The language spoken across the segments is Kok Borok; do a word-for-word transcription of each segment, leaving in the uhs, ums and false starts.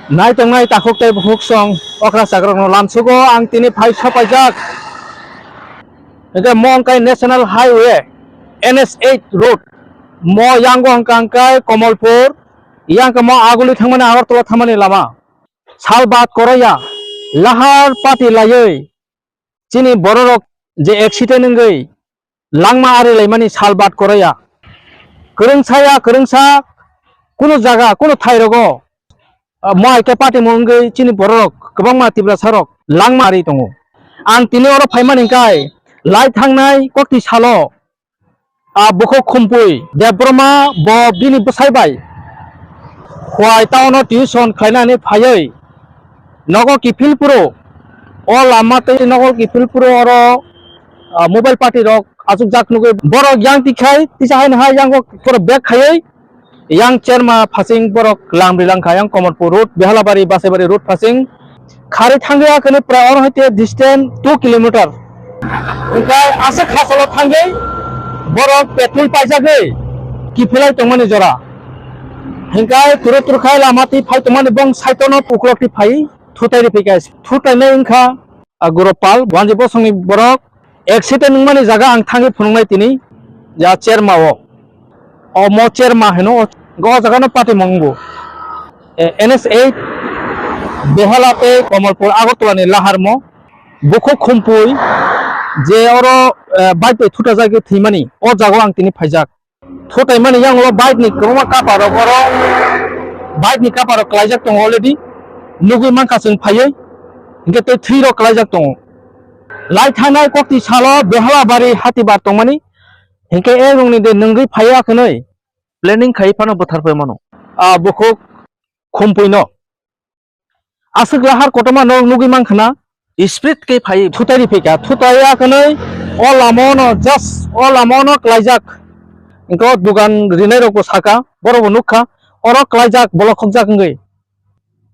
Nai tongnai takhuk tei bukhuk song okra chakrokno lamsugo ang tini phai sopaijak. Hingke mo wngkha National Highway N S eight road. Mo yango hingka hingkai Komolpur, yang khe mo aguli thangmani Agartala thangmani lama. Salbat koroya, lahar pati layoi, chini bororok je accident wngwi langma ari laimani salbat koroya. Kwrwngsa ya kwrwngsa, kunu jaga, kunu thairogo, ah, mohai khe patimung wngwi chini bororok kwbangma Tiprasarok langma ari tongo. Ang tini oro phaimani hingkai lai thangnai kokti salo, ah, bukhuk Khumpui Debbarma bo bini bwsai bai Khowai town o tuition khlainani phaiwi nogo kiphil phuru, o lama tei nogo kiphil phuru oro, ah, mobile party rok achukjak nugwi borok yang tikhai tisa haino hai yango borok bag khaiwi yang Cherma phasing borok lam ri langkha, yang Komolpur road, Behalabari, Basaibari road phasing kharwi thangwi akhe prai oro haite distance two kilometer. Hingkai aswk hachalo thangwi borok petrol paijagwi kiphilai tongmani jora. Hingkai turu turu khai lama twi phai tongmani bong saitono uklok twi phai thutai ri phika. Thutai nai wngkha, ah, Gurupal, wanji bosongni borok. Accident wngmani jaga ang thangwi phunuknai tini, ya Cherma o. Omo Cherma hino, o, o jaga no patimung bo. E, N S eight Behala tei Komolpur Agartala ni laharmo. Bukhuk Khumpui je oro, eh, bike bai thuta jagwi thwimani, o jaga o ang tini phaijak. Thutai mani yang ulo bike ni kwbangma cover rok oro, bike ni cover rok kwlaijak tongo already, nugwi mankha chwng phaiwi, hinkhe tei thwi rok kwlaijak tongo. Lai thangnai kokti salo Behalabari hatibar tongmani, hinkhe e rungni de nungwi phaiya khwnwi planning khai phano bwthar pai mano. A bukhuk Khumpui no. Aswk lahar kotorma norok nugwi mankha na? Speed khe phai. Thutai ri phika, thutai ya kwnwi o lama ono just o lama ono klaijak. Hinkhe o dugan rinai rokbo saka, borokbo nukha, oro klaijak bolok khokjak wngwi.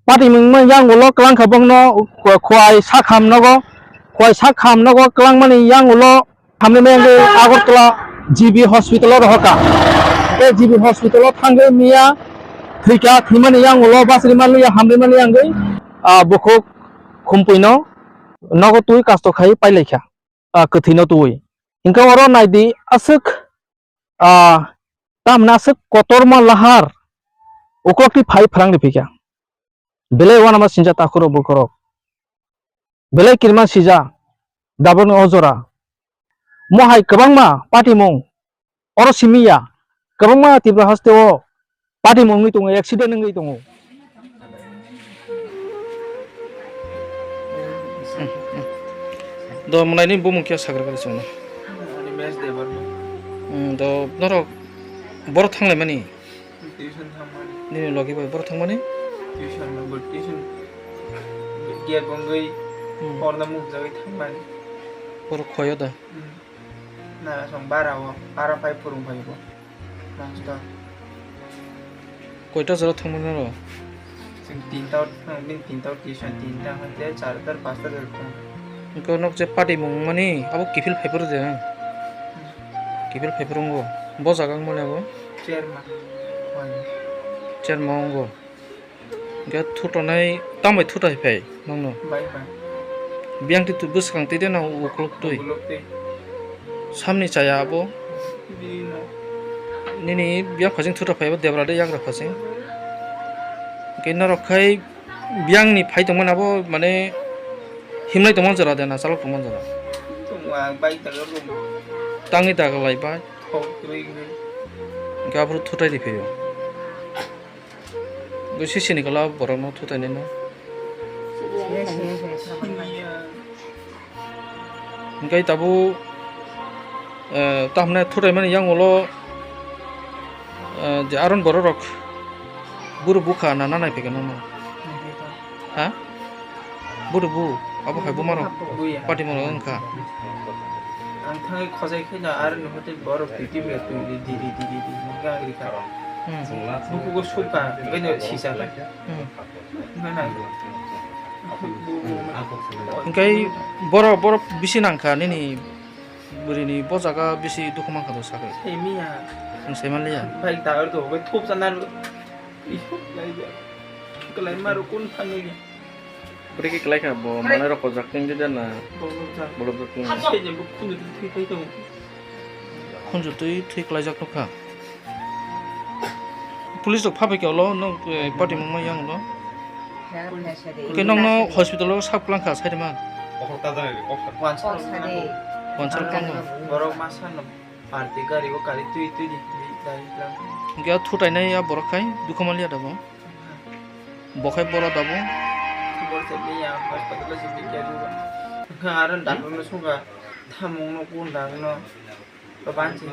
Patimung yang ulo klangkha bongno, khwai sak ham nogo, khwai sak ham nogo klangmani yang ulo hamrwimani Agartala G B hospital o rohorkha. Tei G B hospital o thangwi miya thwikha, thwimani yang ulo bachari manliya, hamrwimani yangwi, ah, bukhuk Khumpui no nogo twi kasto khai pailaikha, ah, kwthwi no twi. Hinkhe oro naidi aswk, ah, tamni aswk kotorma lahar uklok twi phai phrang riphikha. Belai uanama sinjak takhurok bukhurok. Belai kirima sija, dabroni o jora. Mohai kwbangma patimung, oro simi ya, kwbangma Tripura haste o patimung wngwi tongo, accident wngwi tongo. Do mwnaini bumung khe sagra kari chwngno. Ani mes de barma. Hmm, do norok boro thanglaimani. Tuition thangmani. Nini logi bai borok thangmani? Tuition no bo tuition. Gate bongwi Hmm. porda mukjagwi thangmani. Borok khoyo da? Hmm. Na song bara o, bara phai phurung phai bo. Master. Koita jora thangmani oro? Chwng tinta o thang, bini tinta o tuition, tinta hwnkhe charta pasta jora thang. Hwnkhe nok je patimung mani abo kiphil phaiphuru de. Kiphil phaiphuru wngo. Bo jaga wngmani abo? Cherma. Cherma wngo. Hwnkhe thutonai, tamo bai thutai phai nokno? Bai bai. Biyang twi bwskang twi de na ukuluk twi? Ukuluk twi. Samni chaya abo? Bini no. Nini biyang phasing thuta phai abo debra de yagra phasing. Hwnkhe norok khai biyangni phai tongmani abo mane himlai tongmani jora de na chalok tongmani jora? Tongma bai talo room. Tangwi dagalai bai. Thok kwrwi wngwi. Hwnkhe aphuru thutai ri phaio. Bo sisini kala borokno thutai nai no. Siniya. Hingke tabuk, eh, tamhinai thuraimani yang ulo, eh, je aron bororok buru bukha na, na naiphai khe nangma? Ha? Buru bu, abo hai bumarok Buya. Party mano wngkha. Ang thangwi khojai khe no aroni hote borok twi twi bai twi di di di di di hingke ang rikha. Hmm. Bukugo sukha, beno sisa. Hmm. Hingke borok, borok bisi nangkha nini bwrwini bo jaga bisi dukhu mankha do sakhe. Semiya. Ang saimanliya. Bai dagor do, bai thup janar. Isuk lai ja. Kwlai ma rukun thani. Bwrwi khe kwlai kha bo manai rok kojak tong de na. Bolobjak. Bolobjak tong. Sejembo khunju twi thwi kai tongo. Khunju twi thwi kwlaijak tong kha. Police rok pha bai khe ulo nwng, eh, party mung ma yang ulo. Hwnkhe nokno hospital o sap kwlang kha saide ma. Wansar kwlang kha. Borok ma sano party gari o kari twi twi di, di, di, di. Hwnkhe a thutai nai a borok khai dukha manliya da bo. Bo khai boro da bo. Boro se biya hospital se biya duga. Hwnkhe aro doctor no sungkha thamung no kun dang no. Baban se no.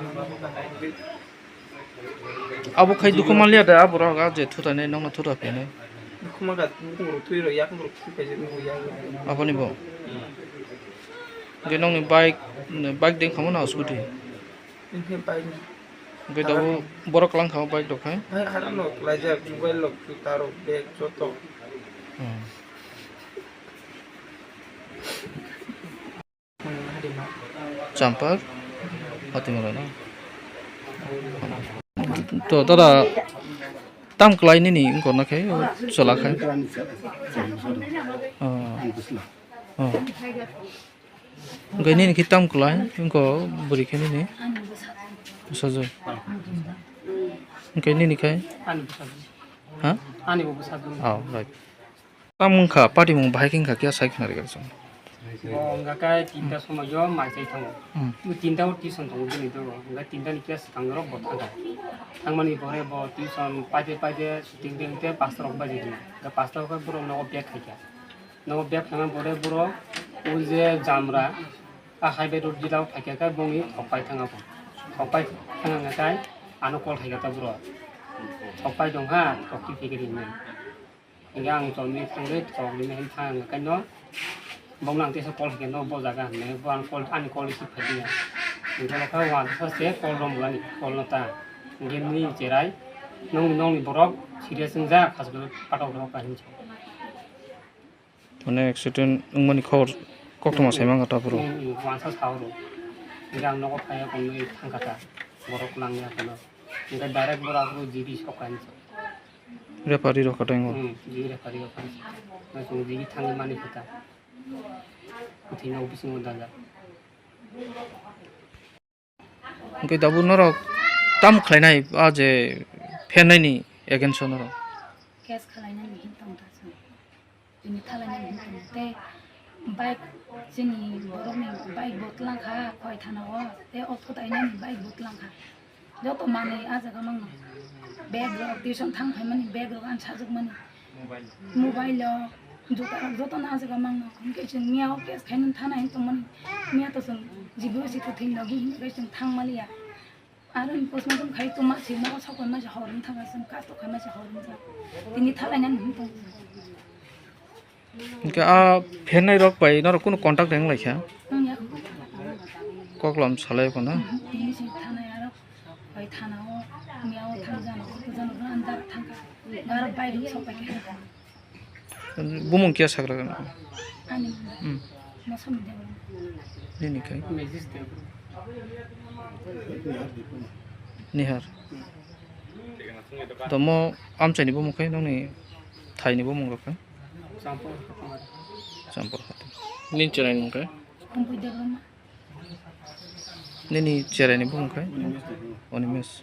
Abo khai dukhu manliya da, abo rok a je thutanai nokno thuta phainai. Dukhu man kha, bukung rok twi rok, yakung rok twi phaijak nukgo ya. Aboni bo. Hwnkhe nokni bike, bike deng khamano scooty? Hwnkhe bike ni. Hwnkhe tabuk borok kwlang kha bike rok khai? Bike harano kwlaijak, mobile rok, juta rok, bag joto. Hmm. Champa, Fatima rano. To dada, tam kwlai nini wngkor na khai, o chwla khai. Oh. Oh. Hwnkhe nini khe tam kwlai wngkor bwrwi khe nini bwsajwk. Hwnkhe nini khai? Ha? Ani bo bwsajwk. Oh, right. Tamo wngkha, party mung bahai khe wngkha, kya sai khna rwgwi chwng. Bo wngkha khe tinta somoi o mai chai thango. Hmm. Bo tinta o tuition tongo bini dogo. Wngkha tinta ni kya swkang norok bo thangkha. Thangmani pore bo tuition paide paide shooting de wngte pasta rok baji hino. Wngkha pasta rok khe borok nogo bag khaikha. Nogo bag khaima pore borok o je jamra a highway road jila o phaikha khe bongni thokpai thanga bo. Thokpai thanga khe ano call khaikha ta borok. Thokpai dongha, thokti phaikha hinwi. Hingke ang chomni thangwi thok nini hin thang ang kaino. Bongno ang teisa call khe no bo jaga hinwi bo ang call ani call receive khai diya. Hingke khe uansukha se call rom ani call no ta. Hingke nini cherai nongni nongni borok serious wngjak hasukhe patok rok ka hinwi. Mane accident wngmani khobor koktwma saimang kha ta phuru. Uansa sao rw. Hingke ang nogo phaiya konwi thangkha ta. Borok nangya kono. Hingke direct borok aphuru G B sok kainwi. Referee rok kwtaingo. Hmm, jigi referee rok kwtaingo. Chwng jigi thangwi mani khe ta. Kwthwino bisingo dajak. Hwnkhe tabuk norok tamo khlainai a je phernaini against o norok? Case khwlainani hin tong ta chwng. Tini thalainani hin tong tei bike chini borokni bike bo twlang kha khoi thana o tei o phutai nani bike bo twlang kha. Joto manwi ah jaga mangno. Bag rok tuition thang phaimani bag rok ani sajwkmani. Mobile rok, juta rok jotono ah jaga mangno. Hinkhe chwng miya o case khainani thana hin tongmani. Miya to chwng G B O C to thwini logi hinkhe chwng thang maliya. Aro ni postmortem khai tongma se nogo sokoi ma se hor wng thang chwng cast to khaima se hor wng thang. Tini thalainani hin tong. Hingke a phernai rok bai norok kunu contact wng lai kha? Wng ya. Koklam salai phano? Mhm. Tini si thana ya rok bai thana o miya o thang jana ko jana ko andar thang ka. Aro bai rok sok bai kha. Bumung kiya sakra gana? Ani. Hmm. Mosam de. Nini kai? Mejis de. Nihar. Domo amchaini bumung kai nongni thaini bumung rok kai? Champur Khatung. Champur Khatung. Nini cherai mung kai? Kumpui Debbarma. Nini cherai ni bumung kai? Animesh. Animesh.